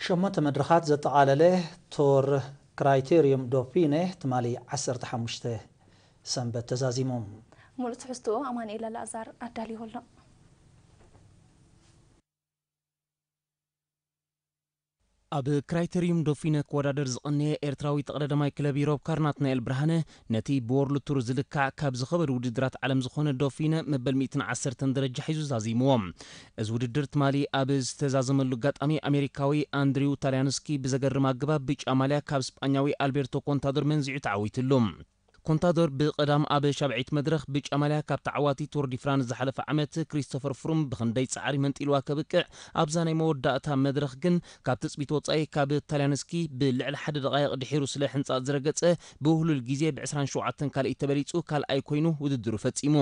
ሸሞንተ መድረኻት ዘጠቓለለ ቶር ክራይቴሪዩም ዶፊነ ትማሊ ዓሰርተ ሓሙሽተ ሰንበት ተዛዚሙ። ሙሉእ ትሕዝትኡ ኣማኑኤል ኣልኣዛር ኣዳልይዎ ኣሎ። ኣብ ክራይቴሪዩም ዶፊነ ክወዳደር ዝቐነየ ኤርትራዊ ተቐዳዳማይ ክለብ ዩሮብ ካር ናትናኤል ብርሃነ፣ ነቲ ብወርልድ ቱር ዝልካዕ ካብ ዝኸበዱ ውድድራት ዓለም ዝኾነ ዶፊነ መበል ሚእትን ዓሰርተን ደረጃ ሒዙ ዛዚምዎ። እዚ ውድድር ትማሊ ኣብ ዝተዛዘመሉ ኣጋጣሚ፣ ኣሜሪካዊ ኣንድሪው ታልያንስኪ ብዘገርም ኣገባብ ብጫ ማልያ ካብ ስጳኛዊ ኣልቤርቶ ኮንታዶር መንዚዑ ተዓዊትሉ። ኮንታዶር ብቐዳም ኣብ ሻብዐይቲ መድረኽ ብጫ ማልያ ካብ ተዓዋቲ ቱር ዲ ፍራንስ ዝሓለፈ ዓመት ክሪስቶፈር ፍሩም ብኽንደይ ጻዕሪ መንጢልዋ ከብቅዕ፣ ኣብዛ ናይ መወዳእታ መድረኽ ግን ካብ ትጽቢት ወጻኢ ካብ ታልያንስኪ ብልዕሊ ሓደ ደቓይቕ ድሒሩ ስለ ሕንጻ ዝረገጸ፣ ብውህሉል ግዜ ብ ዕስራን ሸውዓተን ካልኣይ ተበሊጹ ካልኣይ ኮይኑ ውድድሩ ፈጺሙ።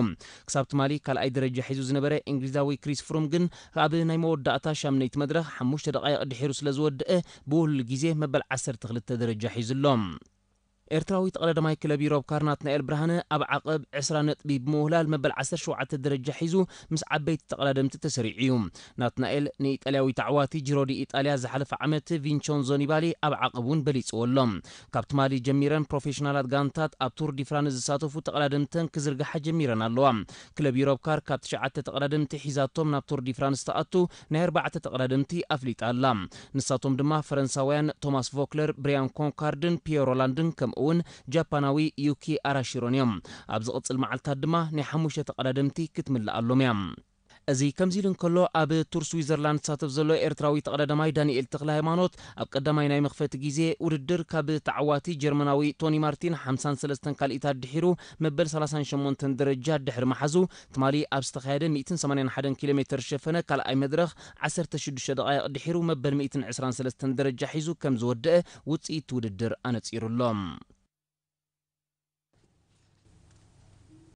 ክሳብ ትማሊ ካልኣይ ደረጃ ሒዙ ዝነበረ እንግሊዛዊ ክሪስ ፍሩም ግን ኣብ ናይ መወዳእታ ሻምነይቲ መድረኽ ሓሙሽተ ደቓይቕ ድሒሩ ስለ ዝወደአ፣ ብውህሉል ግዜ መበል ዓሰርተ ክልተ ደረጃ ሒዙ ኣሎ። ኤርትራዊ ተቐዳዳማይ ክለብ ዩሮብ ካር ናትናኤል ብርሃነ ኣብ ዓቐብ ዕስራ ነጥቢ ብምውህላል መበል ዓሰርተ ሸውዓተ ደረጃ ሒዙ ምስ ዓበይቲ ተቐዳደምቲ ተሰሪዑ እዩ። ናትናኤል ንኢጣልያዊ ተዓዋቲ ጂሮ ዲ ኢጣልያ ዝሓለፈ ዓመት ቪንቸንዞ ኒባሊ ኣብ ዓቐብ እውን በሊጽዎ ኣሎ። ካብ ትማሊ ጀሚረን ፕሮፌሽናላት ጋንታት ኣብ ቱር ዲ ፍራንስ ዝሳተፉ ተቐዳደምተን ክዝርግሓ ጀሚረን ኣለዋ። ክለብ ዩሮብ ካር ካብ ትሽዓተ ተቐዳደምቲ ሒዛቶም ናብ ቱር ዲ ፍራንስ ተኣቱ ናይ ኣርባዕተ ተቐዳደምቲ ኣፍሊጣ ኣላ። ንሳቶም ድማ ፈረንሳውያን ቶማስ ቮክለር፣ ብሪያን ኮንካርድን ፒዮ ሮላንድን ከምኡ እውን ጃፓናዊ ዩኪ ኣራሺሮን እዮም። ኣብ ዝቕጽል መዓልታት ድማ ናይ ሓሙሽተ ተቐዳደምቲ ክትምልኣሎም እያ። እዚ ከምዚ ኢሉ እንከሎ፣ ኣብ ቱር ስዊዘርላንድ ዝሳተፍ ዘሎ ኤርትራዊ ተቐዳዳማይ ዳንኤል ተኽለ ሃይማኖት ኣብ ቀዳማይ ናይ መኽፈቲ ግዜ ውድድር ካብ ተዓዋቲ ጀርመናዊ ቶኒ ማርቲን ሓምሳን ሰለስተን ካልኢታት ድሒሩ መበል ሰላሳን ሸሞንተን ደረጃ ድሕሪ ምሓዙ፣ ትማሊ ኣብ ዝተኻየደ ሚእትን ሰማንያን ሓደን ኪሎ ሜተር ዝሸፈነ ካልኣይ መድረኽ ዓሰርተ ሽዱሽተ ደቓይቕ ድሒሩ መበል ሚእትን ዕስራን ሰለስተን ደረጃ ሒዙ ከም ዝወደአ ውጽኢት ውድድር ኣነጺሩ ኣሎ።